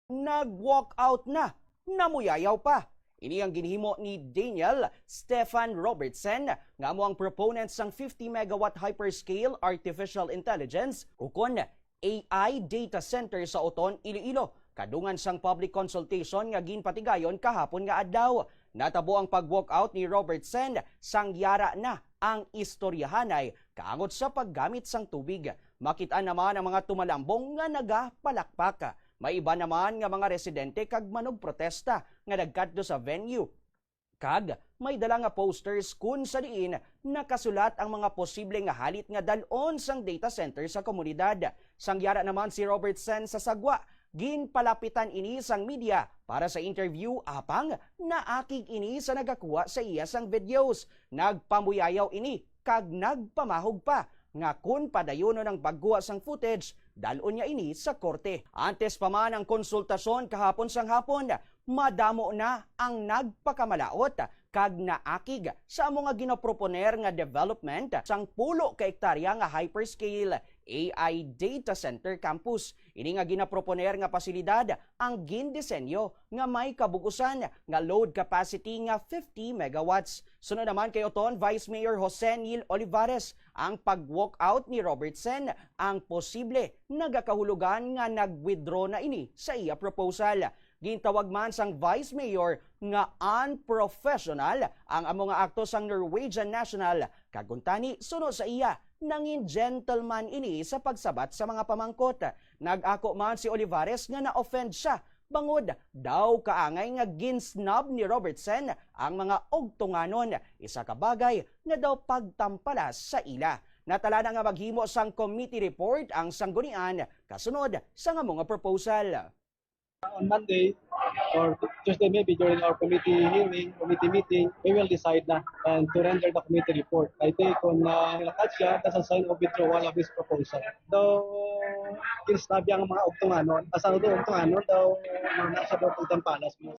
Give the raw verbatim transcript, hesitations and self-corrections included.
Nag-walkout na, namuyayaw pa. Ini ang ginhimo ni Daniel Stefan Robertson, nga amo ang proponent sang fifty megawatt hyperscale artificial intelligence, ukon A I data center sa Oton, Iloilo, kadungan sang public consultation nga ginpatigayon kahapon nga adlaw. Natabo ang pag-walkout ni Robertson sang yara na ang istoryahanay kaangot sa paggamit sang tubig. Makit-an naman ang mga tumalambong nga nagapalakpak. May iban naman nga mga residente kag manugprotesta nga nagkadto sa venue, kag may dala nga posters kun sa diin nakasulat ang mga posible nga halit nga dal-on sang data center sa komunidad. Sang yara naman si Robertson sa sagwa, ginpalapitan ini sang media para sa interview, apang naakig ini sa nagakuha sa iya sang videos. Nagpamuyayaw ini kag nagpamahog pa nga kun padayonon ang pagkuha sang footage, dal-on niya ini sa korte. Antes pa man ang konsultasyon kahapon sang hapon, madamo na ang nagpakamalaot kag naakig sa amo nga ginaproponer nga development sang pulo ka ektarya nga hyperscale A I data center campus. Ini nga ginaproponer nga pasilidad ang gindisenyo nga may kabug-usan nga load capacity nga fifty megawatts. Sunod naman kay Oton Vice Mayor Jose Neil Olivares, ang pag-walkout ni Robertson ang posible nagakahulugan nga nag-withdraw na ini sa iya proposal. Gintawag man sang Vice Mayor nga unprofessional ang amo nga akto sang Norwegian national, kag kuntani, suno sa iya, nangin gentleman ini sa pagsabat sa mga pamangkot. Nag-ako man si Olivares nga na-offend siya bangod daw kaangay nga gin-snub ni Robertson ang mga Ogtonganon, isa ka bagay nga daw pagtampalas sa ila. Natala na nga maghimo sang committee report ang sanggunian kasunod sang amo nga proposal. On Monday or Tuesday, maybe during our committee hearing, committee meeting, we will decide na and to render the committee report. I think kung uh, nilakad siya, that's a sign of withdrawal of his proposal. Though, ginsnabi ang mga Ogtonganon, asa do Ogtonganon daw, mga nasa do Ogtonganon Palace, mga